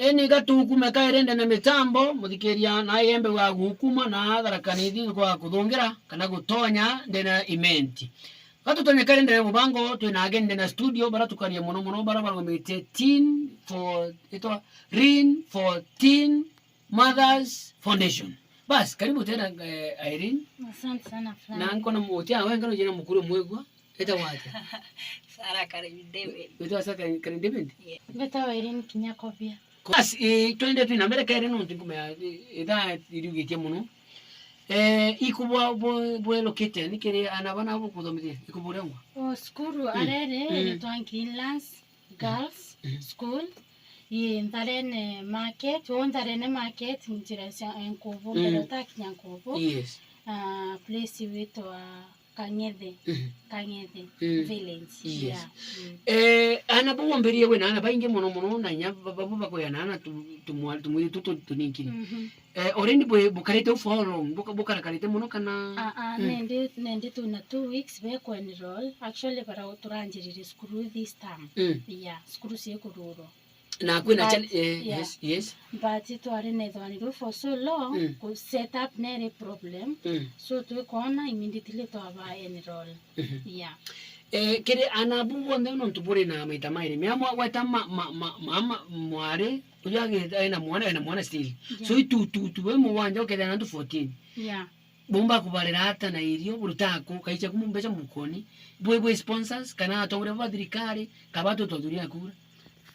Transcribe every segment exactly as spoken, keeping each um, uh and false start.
Eni gatukume kairi ndene mitambo, muthikiria na yembe wa gukuma na Tharaka Nithi kwa kuthungira kana gutonya ndene imenti. Gatutonye kairi ndene mubango, twina ageni ndene studio, bara tukarie muno muno, bara barumite Teen for, itwa Rin for Teen Mothers Foundation. Bas, karibu tena, eh, Irene. Asante sana, Frank. Na nkona mutia wenga no jina mukuru mwegwa. Etagwa atia? Sarah Karen David. Witwa Sarah Karen, Karen David? Yeah. Mbetagwa Irene Kinyakovia. Bas, eh, twende twina mbere kere nontu nkumenya, eh, ithaa iriugitie muno. Eh, ikubwa bwe-, bwelokite, ni kiri ana bana bukuthomithia, ikubwa urengwa? O cukuru arere, mm, iritwa Greenlands Girls, mm, School. Ii, Ntharene Market, o Ntharene Market, njira cia, eh, Nkubu, mm, mbere utakinya Nkubu. Yes. Ah, place witwa Kang'ethe, mhm, Kang'ethe, mm, village. Yes. Yeah. Mm. Eh, ana bau wambirie wina ana baingi muno muno, na inya ba-, babu bakwia na ana tu-, tumwa-, tumwiri tu tu-, tuninkiri. Mhm. Eh, already bwe-, bukarite u for how long? Buka-, bukarakarite muno kana? Ah, ah, mm, nendi, nendi twina two weeks be ku enroll. Actually, bara turanjirire cukuru this term. Mm. Yeah, cukuru cikururwa. Na kwina. But, chal-, eh, yeah, yes, yes. But twari na ithwaniro for so long, mm, ku set up nere problem. Mm. So twikona immediately twaba enroll. Mhm. Yeah. Eh, kiri ana bu bonthe nontu buri na maita mairi. Mea mwa-, gweta ma-, ma-, ma-, mama, mwari, uria agi-, ena mwana, ena mwana still. Yeah. So itu, tu, tu, we mugwanja ukethira na antu fourteen. Yeah. Bumba kubarira ata na irio, buruta ku, kaicha ku mbecha mukoni, bwe, bwe sponsors, kana atongoria ba thirikari, kaba tu twathuria kura?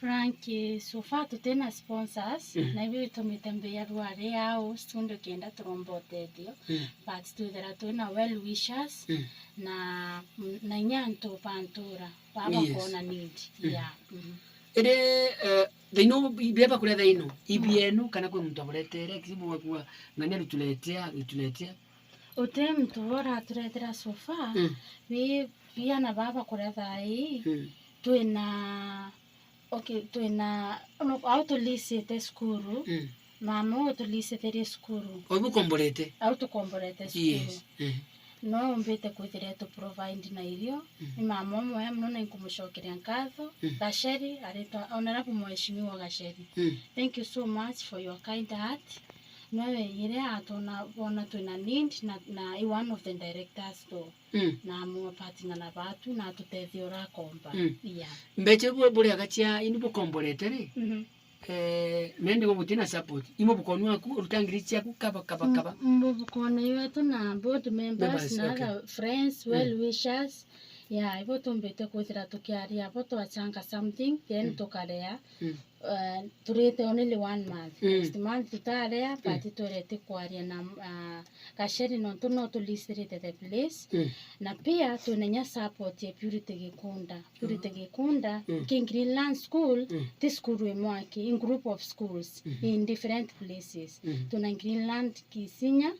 Frank, so far tutina sponsors, mm, na ibio bitumite mbia rware au studio kenda turomba utethio, mm, but twithira twina well wishers, mm, na, na inya antu ba ntura, baba, yes, bakona need. Mm. Yeah. Mhm. Iri, eh, thaino bi-, biaba kuria thaino, ibienu, mm, kana kwi muntu aburetere, kibu wakua, ng'ania rituletea, rituletea? Uti muntu uraturetera so far, mm, bi-, biana baba kuria thaii, mm, twina, okay, twina, au tulisite cukuru, mm, mama utulisithirie cukuru. Au bukomborete? Au tukomborete cukuru. Yes. Mm. No umbite kwithira tu provide na irio, mm, ni mama umwe muno na inkumucokeria nkatho, mm, Gacheri, aritwa, Honorable Mheshimiwa Gacheri. Mm. Thank you so much for your kind heart. Nowe ire atona, bona twina need na, na i one of the directors though. Mm. Na amwe partner na batu na atutethia urakomba. Mm. Yeah. Mbecha bu-, buri agacia ini bukomborete ri? Mhm. Eh, mendi go butina support. Imo bukonu aku, uruta ngiri ciaku kaba, kaba, mm, kaba. Mbo bukona yetu na board members, members, na, okay, other friends, mm, well wishers. Yeah, ibo tumbite kwithira tukiaria abo twachanga something, then, mm, tukarea. Mm. Eh, turite only one month. Mm. Next month tutarea, mm, but twerete kwaria na, ah, Gacheri nontu no tulisirite the place. Mm. Na pia twina inya support ya Purity Gikunda. Purity, mm, Gikunda, mm, ki Greenland School, mm, ti cukuru imwe aki, in group of schools, mm, in different places. Mm. Twina Greenland Kisinya,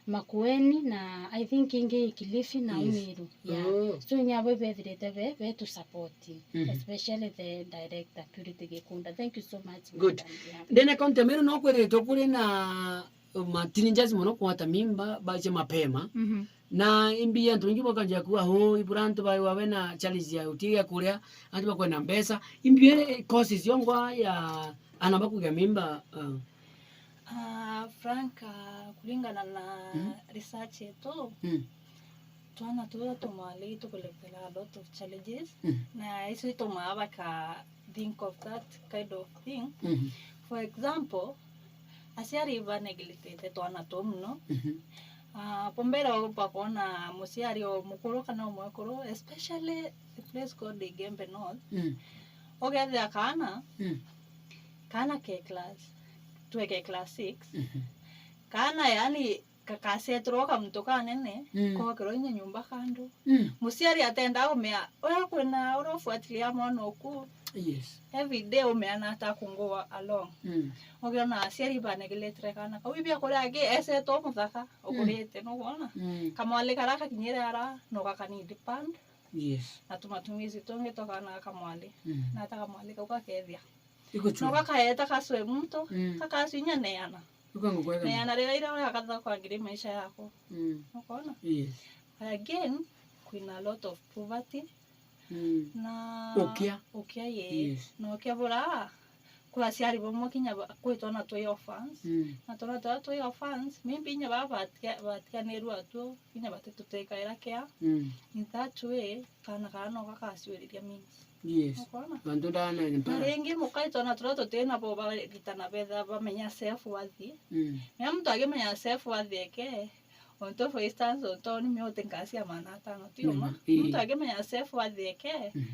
Makueni na I think ingi Kilifi na, yes, Umiru. Yeah. Oh. So inya bo bethirite be, betu support, mm, especially the director, Purity Gikunda. Thank you so much, good, madam. Yeah. Ndene kaunti ya Meru no kwithiritwe kuri na ma teenagers mono kwata mimba bache mapema. Mhm. Na imbi antu baingi bakanjia kuuga, "Oh, ibura antu bawe na challenge ya uti gia kuria, antu bakwenda mbeca." Imbi causes yongwa ya ana bakugia mimba, uh, Ah, Frank, ah, kuringana na, mm, research yetu, mm, twana turia tumwali tukuletera a lot of challenges, mm, na icio itumaa baka think of that kind of thing. Mm. For example, aciari ba neglectete twana tuu mono. Mhm. Ah, bo mbere bakona muciari o mukuru kana o mwekuru, especially the place called Igembe North. Mm. Ugethira kaana, mm, kaana ke class, tweke class six. Mhm. Kaana yani gakaceterwa kamuntu kanene, mm, kokirwa inya nyumba kando. Mm. Muciari atenda umea, uria kwina uria ufuatilia mwana uku. Yes. Every day umea na ata kunguwa along. Mm. Ukiona aciari ba neglectire kaana kau, ibia kuria aki ecetwo muthaka, mm, ukurite, nukwona? Mm. Kamwali karia kakinyire ara, no gaka need pad. Yes. Na tumatumizi tungi twa kaana ga kamwali. Mm. Na ata kamwali kau gakethia. Igucua. No gakaeta gacwe muntu, mm, gakacwinya neana. Uka ngukwega. Neana rira ira uria gatha kwa ngiri maisha yako. Mm. Ukona? Yes. Again, kwina a lot of poverty. Mm. Na ukia. Ukia, ye. Yes. Na ukia bura, Kwi aciari bamwe kinya ba-, kwi twana twi orphans. Mm. Na twana turia twi orphans, maybe inya baba batia-, batiganirue atuo, inya batitutikaira care. Mm. In that way, kana karia no gakacwiriria means. Yes. Ukoona? Mantu ndana. Na ringi mukai twana turia tuti nabo baritana betha bamenya self worth. Mm. Mea muntu agimenya self worth eke, onto for instance, onto ni miote ngasi ya maana atano, ti uma. Mm, ii. Muntu agimenya self worth eke, mm,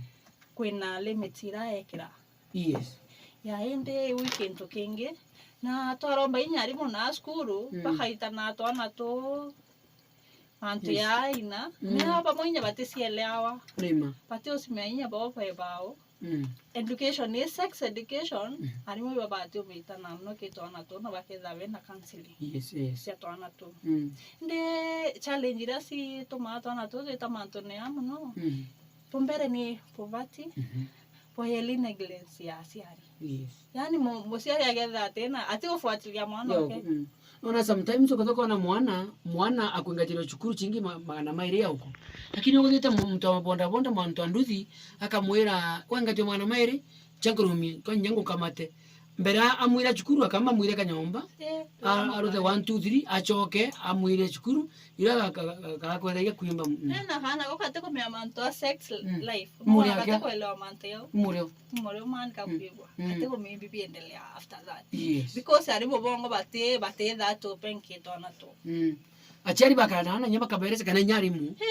kwina limit ira ekira. Yes. Ya, indi iu i kintu kingi. Na twaromba inya arimu na cukuru, mm, bakaitana twana tu mantu, yes, ya aina. Mm. Nio bamwe inya baticieleawa. Nima. Batiucimenya inya bo be bao. Mm. Education ni sex education, mm, arimu ibo batiumitana muno ki twana tu, na baketha bena counseling. Yes, yes. Cia twana tu. Mm. Ndi challenge iria citumaa twana tu twita mantu nea muno. Mm. Bumbere ni poverty, mhm, bwa early negligence ya aciari. Yes. Yaani mu-, muciari agetha atina, ati gufuatilia mwana. Yo, wake. Mm. Nona sometimes ukathoka ona mwana, mwana akwingatirwa cukuru cingi ma-, magana mairi ya uko. Lakini uguthite mu-, muntu wa boda boda, muntu wa nduthi, akamwira, "Wengatirwa magana mairi, cia nkurumie, kwa nyangu kamate." Mbere a-, amwire cukuru, akamba amwire kanyomba, eh, a-, aruthe one, two, three, acoke, amwire cukuru, ira ga-, ga-, ga-, gakwethagia kwimba, mm. Nena kana gukate kumenya mantu a sex, mm, life. Mure ake. Gukate kuelewa mantu yau. Mure. Mure man ka, mm, kwigua. Mm. Ate kumenya bibi endelea after that. Yes. Because ari mubongo bati, bati that open kitwana tu. Mm. Aciari bakana na nyama kaberese kana nyarimu. He.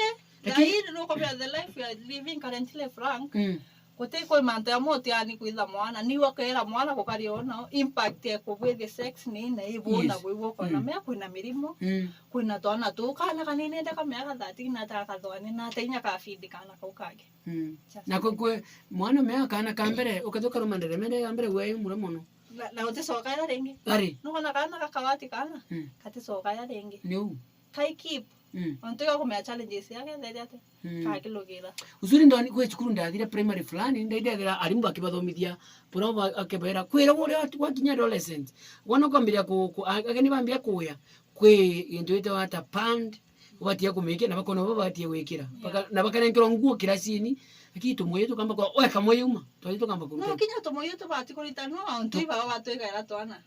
Lakini lakini nukumenya the life you are living currently, Frank. Mm. Guti kwi mantu ya muti yani kwitha mwana, ni wakera mwana gukari ona impact ya kubwithia sex ni na ibu, yes, na bwigua kona, mm, mea kwina mirimo, mm, kwina twana tu, kana kanini nde ka miaka thirteen na ta kathwani na ta inya ka feed kana kau kage. Mm. Just na kwe, kwe mwana mea kana ka mbere, ukethuka ruma ndere mende ya mbere we mure mono. Na, na uticoka ya ringi. Ari. Nukona kana kakawati kana, mm, katicoka ya ringi. Niu. Kai keep. Mm. Ontu ya kumea challenges yake theri ate. Mm. Kakilugira. Uzuri ndoni kwe cukuru ndathire primary fulani, ndaithethera arimu bakibathomithia, pura ba-, akibera, kwira uria watu wakinya adolescent. Wana kwambiria ku, ku, a-, ageni bambia kuya, kwi gintu gitagwa ta pant, ubatia kumikia, na bakona bo babatie gwikira. Yeah. Baka-, na bakanenkerwa nguo kirasini, lakini tumwiri tukamba kwa, oe kamwe yuma, twari tukamba kuruta. No, kinya tumwiri tubati kuritana, ontu iba batwikaira twana.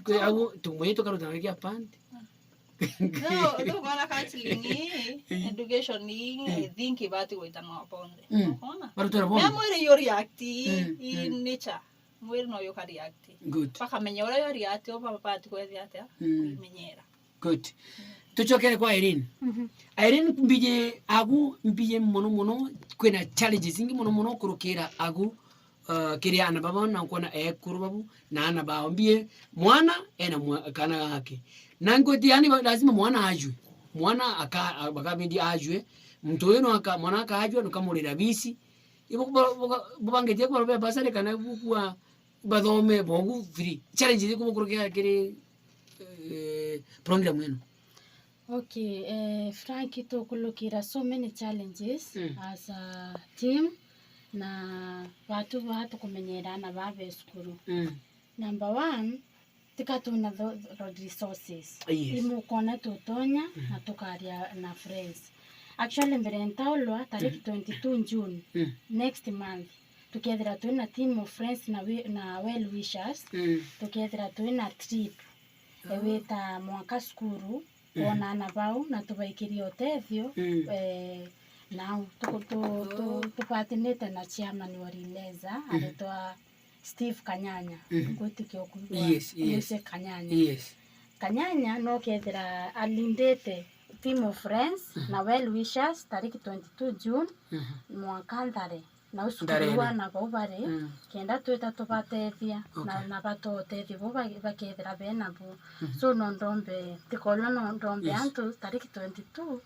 Kwi au tumwe tukarutana kia pant. No, tukona counseling ii, education ii, I think ibati gwitanwa bonthe. Mm. Ukona? Barutana bonthe. Mea mwiri yo react ii, mm, in nature. Mwiri no yo ka react. Good. Bakamenya uria yo react, o babati kwethia atia, mm, kwimenyera. Good. Tucokere kwa Irene. Mhm. Irene, mbiji agu, mbiji mono mono, kwina challenges ingi mono mono kurukira agu, uh, kiri ana baba na nkona ekuru babu na ana bao. Mbie mwana ena mwa-, kana gake. Na ngwiti yani ba-, lazima mwana ajue. Mwana aka-, a-, bakabindi ajue. Muntu uyu no aka-, mwana akajua, nukamurira bisi. Ibo ba-, ba-, bubangitie kubarobea basari kana gukua bathome bogu free. Challenge iriku bukurukia kiri, eh, program ino? Okay, eh, Frank, tukulukira so many challenges, mm, as a team, na batu ba tukumenyera ana ba be cukuru. Mm. Number one, tika twina tho-, tho-, resources. Yes. Imwe ukona tutonya, mhm, na tukaria na friends. Actually, mbere ntaulwa, tariki, mhm, twenty-two June, mm, next month, tukethira twina team of friends na wi-, na well wishers, mm, tukethira twina trip. Ah. Ewita mwanka cukuru, mm, kwona ana bau na tubaikirie utethio, mm, eh, nau tu-, tu-, tu-, oh, tupatinite na chairman wa Rineza, mm, aritwa Steve Kanyanya. Mm. Ngwitikia ukwigua. Yes, yes. Mwise Kanyanya. Yes. Kanyanya no kethira alindite team of friends, mhm, na well wishers tariki twenty-two June, mhm, mwanka Ntare. Na ucukuru Ndarene. Wa na bau bari, mm, kenda twita tubatethia, okay, na, na batotethia bo ba-, bakethira bena bo. Mhm. So no ndombe, tikolwa no ndombe, yes, antu tariki twenty-two,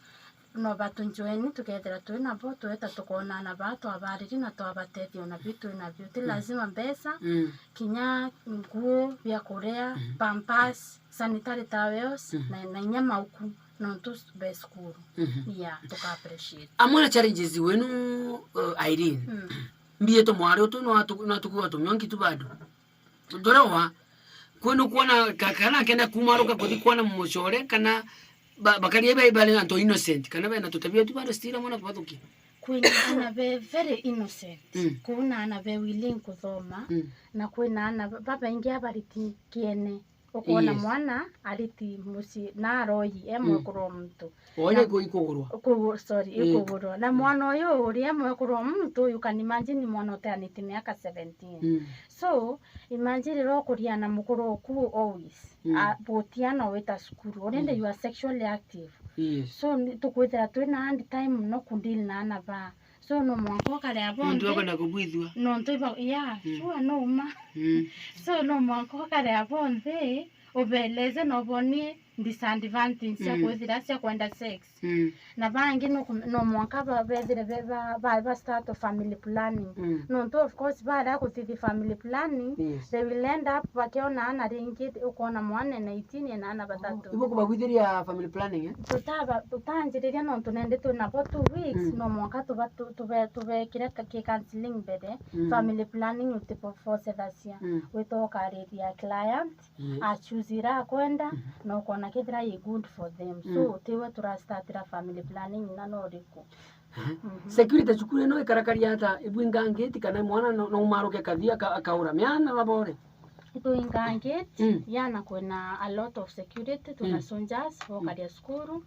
no batunjoeni, tukethira twi nabo, tweta tukonana baa, twabariri na twabatethia ona biu twi nabio. Ti, mm, lazima mbeca, mm, kinya nguo, bia kuria, mhm, pampers, sanitary towels, mhm, na, na inya mauku, nontu be cukuru. Mhm. Yeah, tuka appreciate. Amwe na challenges wenu, uh, Irene. Mm. Mbie tumwari utu no atu-, no atukuwa tumionki tu bado. Ndorewa, kwenu kuona ka-, kana kenda kumaruka kuthi kuona mucore, kana ba-, bakaria iba ibale na to innocent, kana bena tutabia tu bado still amwe na kubathukia. Kwina ana be very innocent. Mm. Kwina ana be willing kuthoma. Mm. Na kwina ana ba-, babaingi abariti kiene. Ukoona Yes. mwana ariti mucii na aroi, e Mm. mwekuru wa muntu. Onya Na ku-, ikugurwa. Kugu-, sorry, Ii. ikugurwa. Na Mm. mwana uyu uria e mwekuru wa muntu, you can imagine mwana uteanite miaka seventeen. Mm. So, imagine riria ukuria na mukuru oku always. Mm. A, butia no wita cukuru. Already Mm. you are sexually active. Yes. So, ni, tukwithira twina hard time no kudeal na ana ba. So, no mwanka ukare abo Nontu nthi. akwenda kubwithua. Nontu iba, yeah, Mm. sure, no uma. Mm. So, no mwanka ukare abo nthi, ubeleze na ubonie disadvantage cia Mm. kwithira cia kwenda sex. Mm. Na bangi no kum-, no mwanka ba-, bethire be ba, ba, ba start family planning. Mm. Nontu, of course, baria guthithi family planning, Yes. they will end up bakiona ana ringi, ukona mwana ena eighteen, ena ana bathatu. Ibo kubagwithiria family planning, eh? Tutaba-, tutanjiriria nontu nende twina bo two weeks, Mm. no mwanka tuba-, tu-, tube-, tubekire ka-, ki counseling mbere, Mm. family planning utibo force thacia. Mm. Wita ukariria client, Yes. a choose ira akwenda, Mhm. na ukona kethira i good for them. So, Mm. tiwe turastatira family planning na no riku. Aha. Mhm. Security cukuru ino ikarakaria ata? Ibwinga ngeti kana mwana no, no umaruke kathia aka-, akaura miana babore? Twinga ngeti, Mm. yana kwina a lot of security, twina Mm. soldiers, Mm. bokaria cukuru.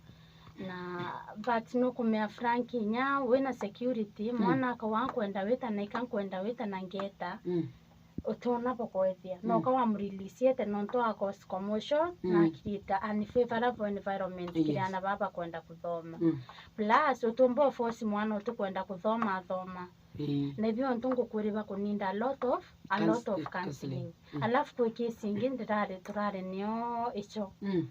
Na, but nukumea frank inya, wina security, Mm. mwana akawa nkwenda wita na ika nkwenda wita na ngeta. Mm. Utona bokwethia. Mm. No ka wamurelease ete nontu a cause commotion, na Mm. akirita unfavorable environment kiri Yes. ana baba kwenda kuthoma. Mm. Plus, utumba uforce mwana utikwenda kuthoma athoma. Ii. Na ithio ntu ngukwiriba kuninda a lot of, a Cous-, lot of eh, counseling. counseling. Mm. Alafu kwi case ingi ndirari, turari nio icho. Mm.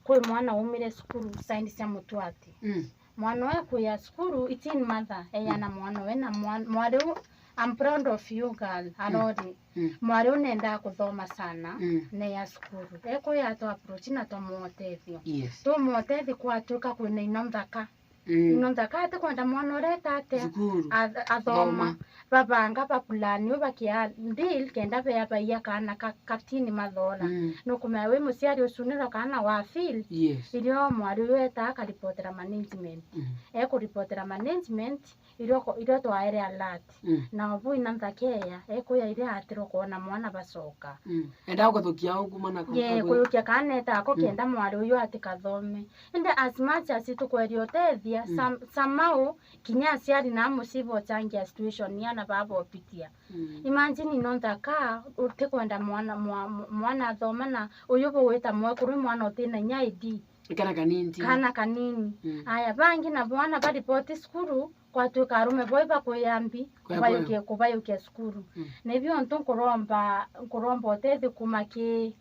Kwi mwana umire cukuru, sign cia mutwati. Mm. Mwana uyu akuya cukuru, i teen mother, eyana mwana uyu na mwan-, mwari u, I'm proud of you girl, Mm. arori. Mm. Mwari u nendaa kuthoma sana, Mm. neya cukuru. Ekuya twa approach na twamuo utethio. Yes. Tumuo utethio kwatuika kwina ino nthaka. Mm. Ino nthaka atikwenda mwana ureta atia? Cukuru. Ath-, athoma. Thoma. Babanga bapulani u bakia deal kenda bea baia kana ka, ka teen mathora. Mm. Nukumea wi muciari ucunirwa kana wa feel. Yes. Irio mwari uyu etaa akaripotera management. Mm. Ekuripotera management, irio ko-, irio twaere alert. Mm. Na obu ina nthaka eya, ekuya iria atirwa kwona mwana bacoka. Mm. Endaa kuthukia au kuma na ku-, Ye, kagwe. Kuyukia kana eta ako Mm. kenda mwari uyu atikathome. Indi as much as tukweria utethia, Mm. sam-, somehow, kinya aciari na amucii bochangia situation yana babopitia. Mm. Imagine no nthaka, utikwenda mwana, mwa-, mwana athoma na uyu bugwita mwekuru mwana utina inya I D. Kana kanini. Kana kanini. Mm. Aya, bangi na bwana baripoti cukuru, kwatuika arume boi bakwiyambi, Kwa kubayukia, kubayukia cukuru. Mm. Na ibio ntu nkuromba, nkuromba utethio kuma ki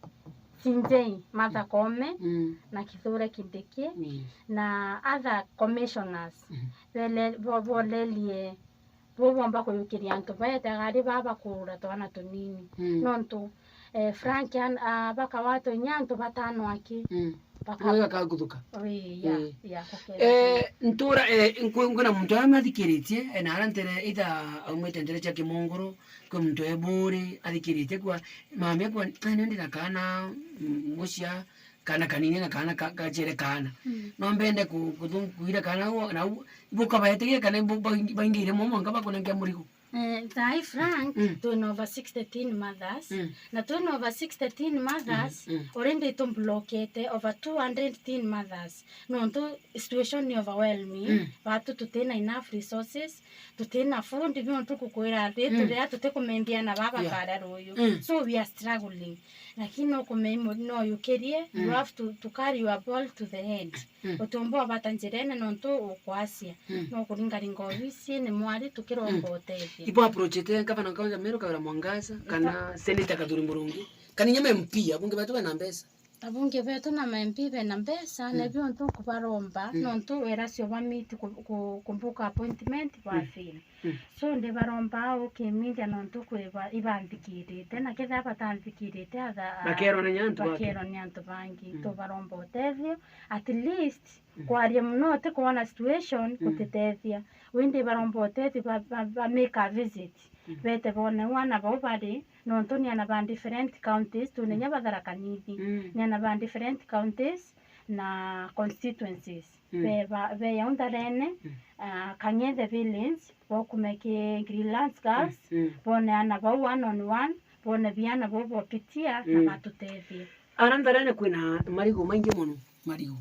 C J Martha Koome Mm. na Kithure Kindiki Yes. na other commissioners Mm. bele-, bo-, bolerie bo bomba kuyukiria antu baete agari baa bakuura twana tunini. Mm. Nontu, eh, Frank an-, a, bakawatwa inya antu batano aki. Mm. Baka- Nwe bakaguthuka. Ii, ya, Mm. ya, kukethira. Eh, ntura, eh, nkwi-, nkwina muntu aria mathikiritie, eh, na aria ntere, either aumite ntere cia Kimongoro, kwi muntu e Buuri, athikiritie kwa, mami kwa, "Ai, nindi na kaana, mm, mucia, kaana kanini na kaana ka-, kachere kaana." Mm. No mbende ku-, kuthu-, kuira kaana u, na u, bukabaeteria kana bu-, baing-, baingire mo mwanka bakunenkia murigo. Eh, thaai Frank, Mm. twina over sixty teen mothers. Mm. Na twina over sixty teen mothers, Mm, mm. already itumblockete over two hundred teen mothers. Nontu situation ni overwhelming, Mm. batu tutina enough resources, tutina food, nontu kukwira athi, Mm. turia tutikumendia na baba Yeah. karia ruyu. Mm. So we are struggling. Lakini no kumenya mu-, no yukirie, you Mm. have to, to carry your ball to the end. Mm. Utumba ubata njirene nontu ukwacia. Mm. No kuringaringa obisi ni mwari tukiromba Mm. utethio. Ibo approachete gavana wa kaunti ya Meru Kawira Mwangaza, kana Senator Kathuri Murungi, kana inya M P, abunge betu bena mbeca. Abunge betu na ma M P bena mbeca, Mm. na bio ntu nkubaromba, Mm. nontu wera cio ba meet ku, ku, ku book appointment ba Mm. fail. Mm. So, ndibaromba ukimindia nontu kwi ba, ibanthikirite, na kethira batanthikirite, atha, a, Bakerwa ni antu bake. bakerwa ni antu bangi. Mm. Tubaromba utethio, at least, Mm. kwaria muno utikwona situation, Mm. gutitethia. Wi ndibaromba utethio ba, ba, ba make a visit. Mm. Bete bone wana bau bari, nontu ni ana ba different counties, tu ni Mm. nya ba Tharaka Nithi. Mm. Ni ana ba different counties, na constituencies. Mm. Be ba, be ya Ntharene, mm, ah, Kang'ethe Village, bokume ki Greenlands Girls, mm, mm, bone ana bau one on one, bone biana bau bopitia, na, mm, batutethie. Ana Ntharene kwina marigu maingi mono, marigu.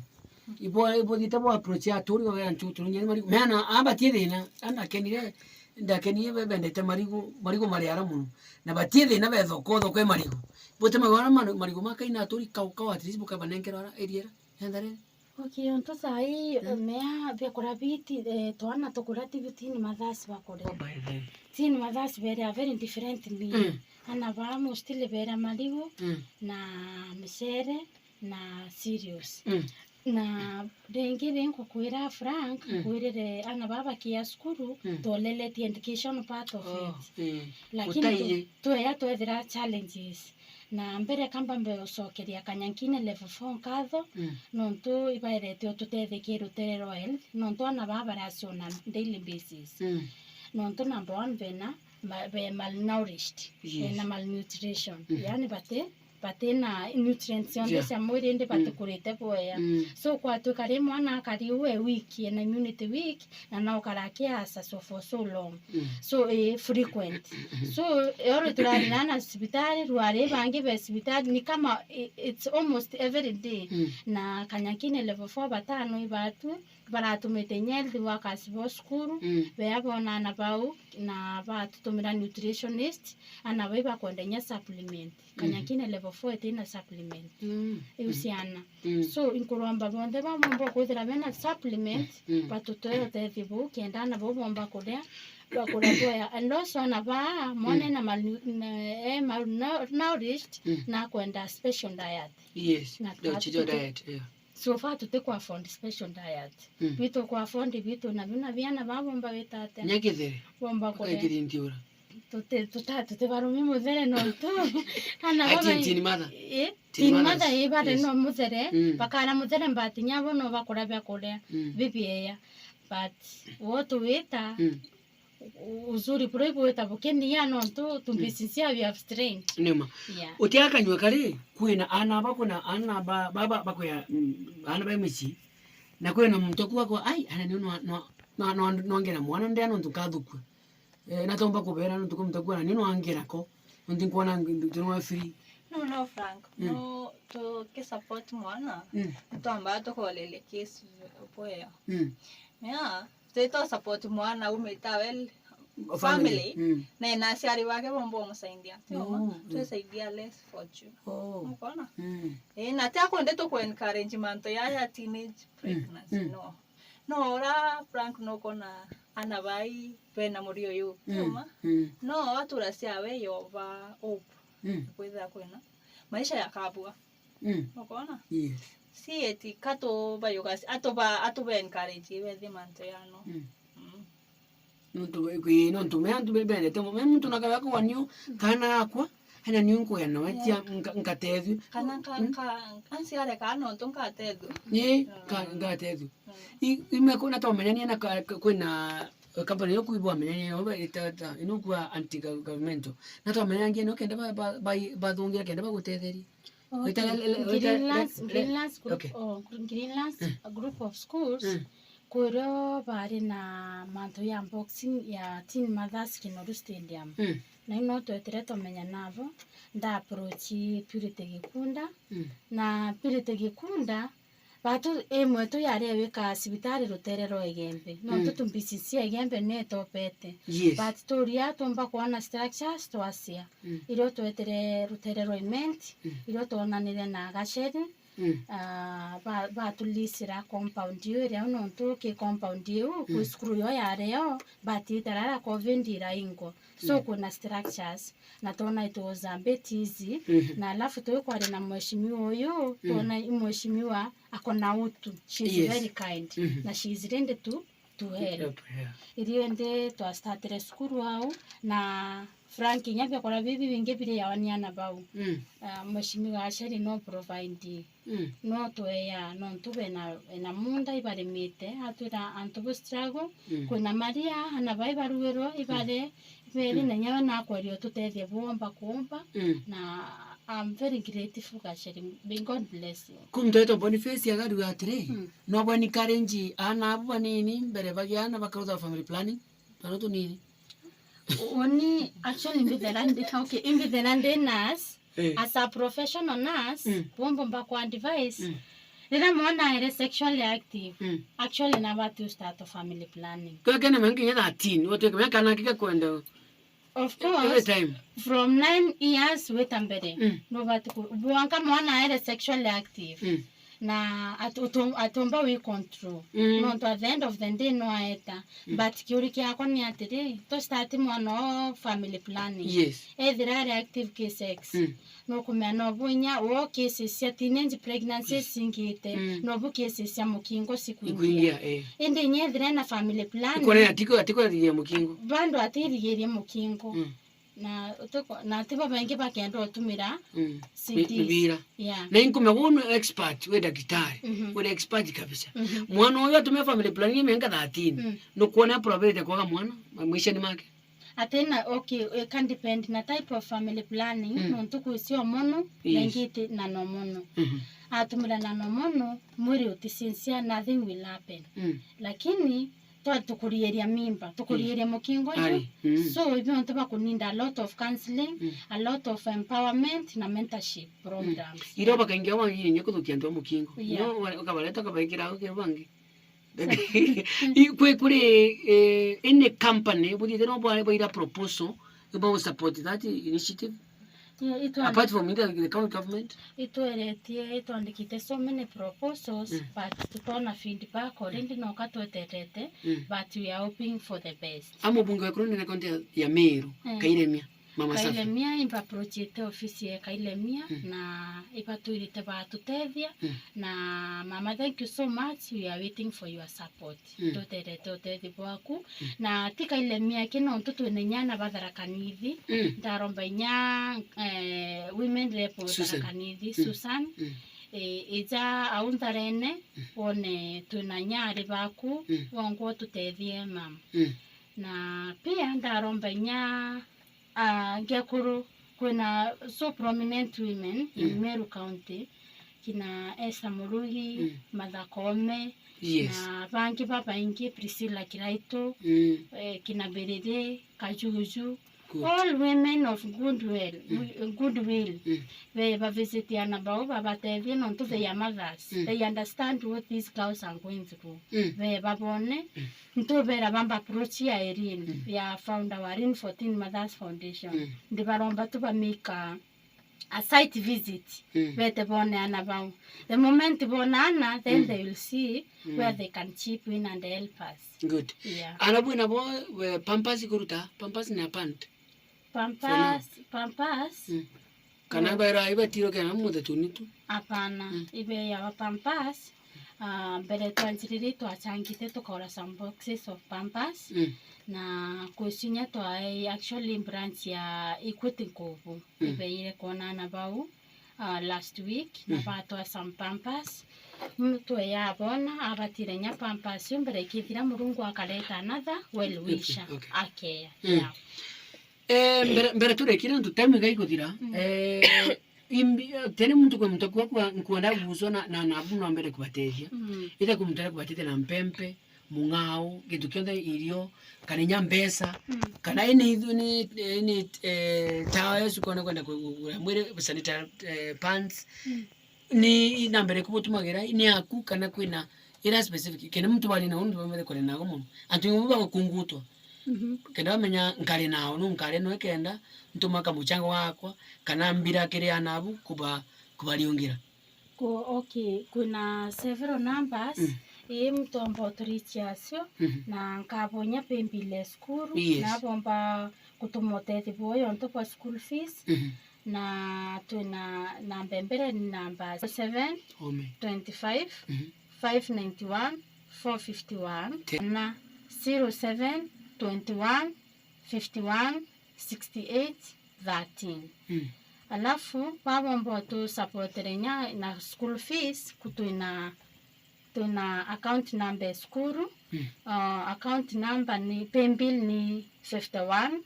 Ibo, ibothiite bo approach aturi, bagera ntu, turi nyeri marigu. Meana, a, batie thina, a, ndakenire, ndakenire be-, bendete marigu, marigu mari ara mono. Na batie thina betha ukothokwe marigu. Bote magora mari-, marigu makaina aturi kau, kau at least bukabanenkera ara, area era, ya Ntharene. Okay, onto sai, mm, mea biakura biti, eh, twana tukura ti bi-, teen mothers bakure. Oh, by then. Teen mothers bere a very different meal. Mm. Ana ba mostly bere marigu, mm, na micere, na cereals. Mm. Na ringi ri nkukwira Frank, mm, nkwirire ana baba bakia cukuru, mm, twoleletie education part of, oh, it. Mm. Lakini tu-, utaiye, tweya twethira challenges. Na mbere kamba mbe ucokeria Kanyankine level four nkatho, mm, nontu ibaerete ututethekii rutere rwa health, nontu ana baba baraciona daily basis. Mm. Nontu number one bena ma-, be malnourished, yes, bena malnutrition. Mhm. Yani bati, bati na nutrients cionthe, yeah, cia mwiri, indi, mm, batikurite bwega. Mm. So, kwatuika ri mwana akari u e weak, ena immunity weak, na no karakiasa so for so long. Mm. So, eh, frequent. So, oro turari na na cibitari, rwari bangi be cibitari, ni kama i-, it's almost every day. Mm. Na Kanyankine level four batano ibatu, baratumite inya health workers bo cukuru, mm, bea bona ana bau, na batutumira nutritionist, ana bau ibakwenda inya supplement. Mm. Kanyankine level four itina supplement. Mm. Iu, mm, ciana. Mm. So, inkuromba bonthe bamomba kwithira bena supplement, mm, batutwere utethio buu, kenda ana bau bomba kuria, bakura bwega. And also ana baa, mwana, mm, na malnu-, na, eh, malnourished, mm, na kwenda special diet. Yes, na the chijo twatutu-, diet, yeah. So far tuti ku afford special diet. Mm. Bitu ku afford bitu na bina biana babo mba wita atia? Nya kithere. Bomba kuria. Ukekiri ntiura. Tuti, tuta, tuti barumi muthere nontu. Ana baba teen mother. Eh, teen mothers, teen mother, eh, bari, yes, no muthere. Mm. Bakara muthere, but nyabo no bakura bia kuria. Mm. Bibiea. But wo tuwita, mm, u-, uzuri buria ibwita bukinia nontu, mm, tumbisi cia we have strained. Nima. Yeah. Utia kanyua kari, kwina ana aba, kuna ana ba, ba, ba, bakwia, mm, ana ba micii. Na kwina muntu akua kwa, "Ai, ana ni no, no, no, no, no ngena mwana ndia nontu nkathukua." Eh, na tomba kubera nontu kwa muntu akua, "Ana ni no ngena ko." Nontu nkwona ngi-, ngi-, ngi-, free. No, no, Frank. Mm. No, tukisupport mwana, mm, twamba tukoleria case bwega. Mm. Mea, twita support mwana umite a well family, family, mm, na ena aciari bake bomba umusaidia. Ti uma, mm, twisaidia less for you. Oh. Ukona? Mm. Eh, na ti akundi tuku encourage mantu ya, ya teenage, mm, pregnancy, mm, no. No ura Frank nukona ana bai bena murio uyu. Ti, mm, uma? Mm. No atura ciawe yova hope. Mm. Kwithira kwina maisha yakabua. Mm. Ukona? Yes. Si eti katubayuga, atuba, atuba encourage ibethi mantu yano. Mm. Mm. Nontu, ii, nontu me antu be-, bendete mo-, me muntu nakara kwa niu, kana akwa, hena niu nkwenda nawe, tia, yeah, nka-, nkatethua. Kana nka-, mm, nka-, ansiare kana nontu nkatethua. Ii, mm, ka-, nkatethua. Mm. I, imeko na twamenyania na ka-, ka-, kwina, eh, company yo kuibwa amenyania yo, ba-, ita-, ta-, ino kwa anti gov-, governmental. Na twamenyangia no kenda ba, ba, ba, bathungira kenda bagutetheria. Okay. Wita le-, le-, wita le-, Greenlands, le-, Greenlands group, okay, oh, Gr-, Greenlands, mm, a group of schools, mm, kurio bari na mantu ya boxing ya Teen Mothers Kinoru Stadium. Mm. Na ino twetire twamenya nabo, nda approach Purity Gikunda. Mm. Na Purity Gikunda, batu imwe tu yari ewika cibitari rutere rwa Igembe. Nontu, mm, tumbisi cia Igembe ni etopete. Yes. But turia tumba kwona structures twacia. Mm. Irio twetire rutere rwa Imenti, mm, irio twonanire na Gacheri, mm, ah, ba-, batulisira compound iu iria nontu ki compound iu, mm, kwi cukuru yo yario, but itarara covid iraingwa. So, mm, kwina structures, na twona it was a bit easy, mhm, na alafu twi kwari na mheshimiwa uyu, mm, twona i mheshimiwa akona utu, she is, yes, very kind, mhm, na she is ready to to help. To help, yeah. Irio indi twastatire cukuru au, na Frank, inya biakora bibi bingi biri yawania na bau. Mm. Ah, Mheshimiwa Asheri no provide. Mm. No tweya, nontu bena, bena munda ibarimite, atwira antu bu struggle, mm, kwina maria, ana bai baruirwe, ibare, mm, ibere, mm, na nyawe nakweria ututethie buomba kuomba, mm, na I'm very grateful, Gacheri. May God bless you. Ku mtoto Boniface agaruga atiri, mm, no bwa encourage aana abu banini mbere bagiana bakaruta family planning, twana tunini. Uni actually mbithera ndi, okay, imbithera ndi nurse, eh, as a professional nurse, mm, bumbo mba kwa advice. Mm. Riria mwana aere sexually active, mm, actually na bati start family planning. Kwa kena mengi ya thirteen, wote kwa kana kika kwenda. Of course, every time. From nine years wita mbere, mm, nubati ku-, bwanka mwana aere sexually active. Mm. Na at-, utu-, atumba wi control. Mm. Nontu at the end of the day no aeta. Mm. But kiuri kiakwa ni atiri, to start mwana o family planning. Yes. Ethira ari active ki sex. Mm. Nukumenya nobu inya wo cases cia teenage pregnancies, mm, cingite, mm, nobu cases cia mukingo cikwingia. Ikwingia, eh. Indi inya ethira ena family planning, ikona atiko, atiko atirigiria mukingo. Bando atirigiria mukingo. Mm. Na utiko, na tibo baingi bakenda utumira, mm, C Ds. Mi-, mibira. Yeah. Na inkume wono expert, we daktari, mhm, we expert kabisa. Mhm. Mwana uyu atumia family planning miaka thirteen. Mm. Nukwona probability kwaga mwana ma-, maishani make? Atina, okay, it can depend na type of family planning, mm, nontu kwi cio mono, yes, na ingi iti na no mono. Mhm. Atumira na no mono, mwiri utisinsia, nothing will happen. Mm. Lakini twa-, tukuriiria mimba, tukuriiria, mm, mukingo ju. Ari, mm. So, ibi nontu bakuninda a lot of counseling, mm, a lot of empowerment na mentorship programs. Mm. Iro bakaingia wangi inya kuthukia antu a mukingo. Yeah. No, wa-, ukabareta ukabaikira au kiri bangi. I-, kwi kuri, eh, any company, buthiite no bwa-, bwaira proposal, ibo support that initiative? Yeah, itwa-, apart from the, the county government? Itweretie, itwandikite so many proposals, mm, but tutona feedback already, mm, noka twetetete, mm, but we are hoping for the best. Amo bunge wa kurunene kaunti ya, ya Meru, mm, Kairemia. Mama Safi. Kailemia, imba approachite ofisi ya Kailemia, mm, na ibatwirite batutethia, mm, na mama, thank you so much, we are waiting for your support. Mm. Tuterete utethi bwaku. Mm. Na ti Kailemia aki nontu twina inya na ba Tharaka Nithi. Mm. Ndaromba inya, eh, women rep Susan. Tharaka Nithi, mm, Susan. Mm. Eh, ija au ntharene, mm, wone twina inya ari baku, mm, wongwa ututethie, mam. Mm. Na pia ndaromba inya, ah, ngiakuru, kwina so prominent women in, mm, Meru County, kina Esther Murugi, mm, Martha Koome, yes, na bangi babaingi, Priscilla Kiraitu, mm, eh, kina Biriri Kajuju, good, all women of goodwill, mm, wi-, goodwill. Mm. Be ba visit ana bau, babatethie nontu they are mothers. Mm. They understand what these girls are going through. Mm. Be babone, mm, ntubera bamba approach ya Irene, mm, ya founder wa Irene fourteen Mothers Foundation. Mm. Ndibaromba tu ba make a, a site visit. Mm. Bete bone ana bau. The moment bona ana, then, mm, they will see, mm, where they can chip in and help us. Good. Yeah. Ana bwina bo, eh, Pampers kuruta, Pampers na pant. Pampers, Pampers. Mm. Kana, mm, baira ibatiro kana muthe tunitu. Hapana, mm, ibe ya Pampers. Ah, mbere twanjiriri twachangite tukora some boxes of Pampers. Mm. Na kucinya twa, actually branch ya Equity Nkubu, mm, ibeire kwonana bau, ah, last week, na, mm, batwa some Pampers. Muntu eya abona, abatire nya Pampers yo mbere ikithira, Murungu akareta another well wisher, okay, akeya. Mm. Yeah. Eh, mbere, mbere turekire ntu time iga iguthira, mm, eh, imbi-, tene muntu kwe muntu kwa, kwa, nkwenda kuguswa na, na, na abu no mbere kubatethia. Mm. Ithe kwe muntu ara kubatethia na mpempe, mung'ao, gintu kionthe, irio, kana inya mbeca, mm, kana ini ithu ni, ni, eh, tawa yesu kona kwenda kugura mwiri sanitary, eh, pads. Mm. Ni na mbere kubutumagira ni aku kana kwina ira specific, kenda muntu bari na undu bamere kore nago muno. Antu imwe bagukungutwa. Mhm. Kenda bamenya nkari nao, nu nkari no kenda ntuma kamuchango gakwa, kana mbira kiri anabu kuba, kubariungira. Ku-, okay, kwina several numbers, mm, ii mutomba uturithia acio, mhm, na nkabonya paybill ya cukuru, yes, na bomba gutuma utethi bwao yontu bwa school fees, mhm, na twina namba mbere ni namba seven, ome, twenty-five, mhm, five ninety-one, four fifty-one, te- na zero seven twenty-one fifty-one sixty-eight thirteen. Mm. Alafu, babomba utusapotere nya na school fees, ku twina, twina account number ya cukuru. Mm. Uh, account number ni, paybill ni fifty-one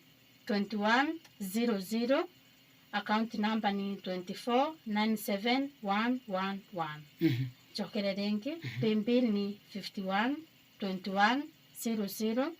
twenty-one zero zero, Account number ni twenty four nine seven one one one. Mhm. Chokere ringi, mhm, paybill ni fifty one twenty one zero zero,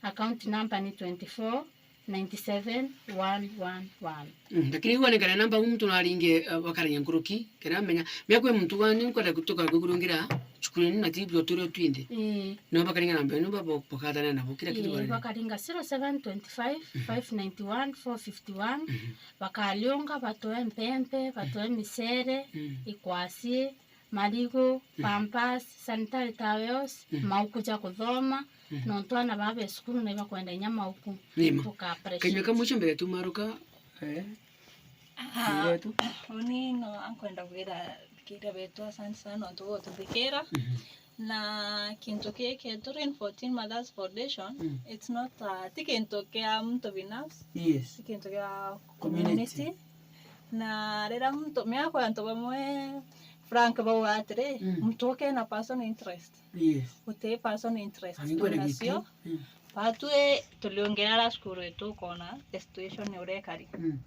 account number ni twenty four nine seven one one one. Mm, lakini igua ni kana namba muntu naringe, uh, bakaragia nkuruki, kana amenya. Mia kwi muntu wa ni nkwenda gutuka kugurungira cukuru ni na tibio turio twinthe. Ii. No bakaringa namba ino babo bakathana nabo kila kitu. Ii, bari. Bakaringa zero seven twenty five five ninety one four fifty one. Mhm. Bakariunga, batoe mpempe, batoe micere, mm, ikwasi, marigu, mm, pampers, sanitary towels, mm, mauku ja kuthoma, mm, nontu ana baba be cukuru na ibakwenda inya mauku. Ni ma. Tuka appreciate. Kanyua ka mwisho mbere tumaruka, eh, ah, mbere tu. Uni no ankwenda kwira thikiria betu asante sana nontu gwa gututhikira. Mhm. Na kintu giki, Turin for Teen Mothers Foundation, mm, it's not a, ti kintu kia muntu binafsi, yes, ti kintu kia community. Community. Na riria muntu, miako antu bamwe, Frank, bauga atiri, mm, muntu uke na personal interest. Yes. Uti personal interest. Ani ngwenda tu nacio. Giti. Mm. Batwi tuliongera ara cukuru itu ukona the situation uria ikari. Mm.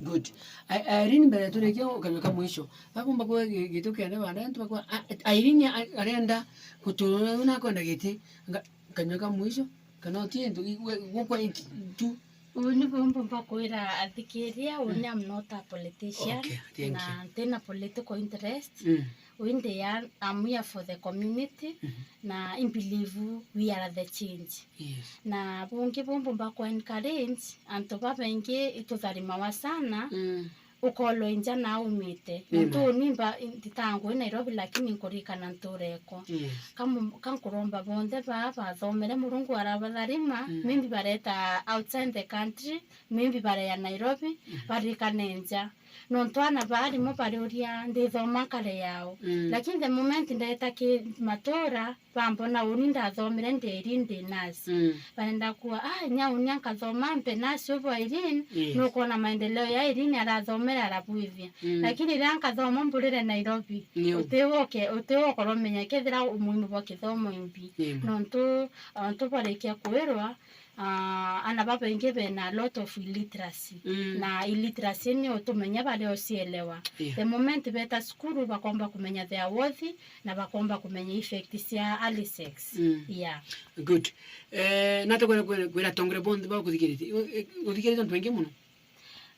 Good. I-, Irene, mbere turikia ukanyua ka mwisho. Bakumba kwa gi-, gitu kiane banda, antu bakwa, a-, Irene a-, arenda gutura, una akwenda giti. Nga-, kanyua ka mwisho, kana uti ntu, i-, we-, gukwa inki, tu. Uu ni bumbu mbakwira athikiria, uu ni, mm, I'm not a politician, okay, thank you, na ntina political interest. Mm. Indi ya, I'm here for the community, mhm, na I believe we are the change. Yes. Na bungi bumbu mbakwa encourage, antu babaingi itutharimawa sana, mm, ukolwa inja na aumite. Amen. Nontu uni mba, nditangwi Nairobi, lakini nkurikana ntureko. Yes. Kamu-, kankuromba bonthe baa bathomere, Murungu arabatharima, mm, maybe bareta outside the country, maybe bareya Nairobi, mm, barikane nja. Nontu ana baa rimwe bariuria, "Ndithoma nkare yao?" Mm. Lakini the moment ndeta ki matura, bambona uni ndathomire nderi ndi nurse. Mm. Barenda kuuga, "Ah, inya uni ankathoma mpe nurse ubu Irene, yes, nukwona maendeleo ya Irene arathomere arabwithia." Mm. Lakini riria nkathoma mburire Nairobi, nio, uti woke-, uti wokorwa umenya kethira umuhimu bwa kithomo imbi. Nio. Nontu, antu barikia kwirwa, ah, ana babaingi bena a lot of illiteracy. Mm. Na illiteracy ni utumenya baria ucielewa. Yeah. The moment beta cukuru, bakomba kumenya their worth, na bakomba kumenya effect cia early sex. Mm. Yeah. Good. Eh, nata kwira, kwira, kwira atongore bonthe bakuthikiritie. U-, eh, uthikiritie antu baingi mono?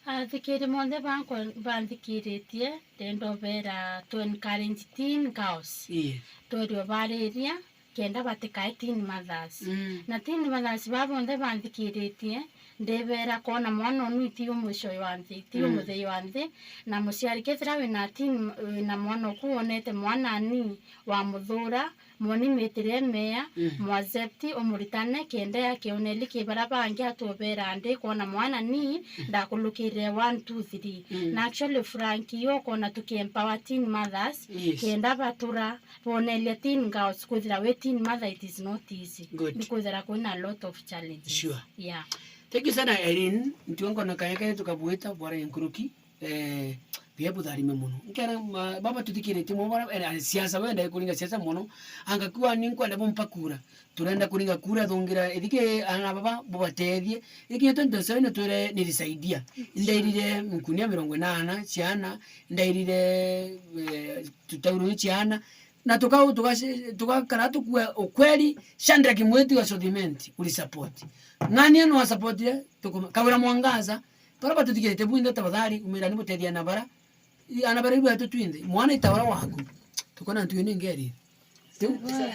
Athikiri monthe bankwa-, banthikiritie, ndenda ubera to encourage teen girls. Yes. Twerio bariria, kenda batikae teen mothers. Mm. Na teen mothers baa bonthe banthikiritie, ndibera kwona mwana unu ti umwisho wa nthi, ti, mm, umuthei wa nthi, na muciari kethira wina teen, wina mwana uku wonete mwana ani wa muthura, mwoni mitire meya, mm, mu accept, umuritane, kenda ya kioneli ki bara bangi atubera ndi kwona mwana ni, mm, ndakulukirire one, two, three. Mm. Na actually, Frank, yo ukona tuki empower teen mothers, yes, kenda batura boneria teen girls kwithira wi teen mother, it is not easy. Good. Ni kwithira kwina a lot of challenges. Sure. Yeah. Thank you sana, Irene. Ntuo nkona kanya kaya tukabwita bwara ya nkuruki. Eh, bia butharime mono. Nkera, ma-, baba tuthikiritie mono, bara, eh, siasa, wenda kuringa siasa mono. Anga kwa ni nkwenda bumpa kura. Turenda kuringa kura thungira, ithike ana baba bubatethie. Iki twenty twenty-seven twire nirisaidia. Ndairire nkunia mirongo inana ciana, ndairire, eh, tutauru ciana, na tuka-, tugaci-, tugakara tukue ukweli, Shadrack Mwiti wa Sothimenti, uri support. Ng'ania no support ye, tukuma-, Kawira Mwangaza, bara batuthikirite bwinthe tafadhali, umira ni butethia na bara. I-, ana bara ibu atu twinthe, mwana itawara waku. Tukona ntu ni ngeri. Tiu? Sawa.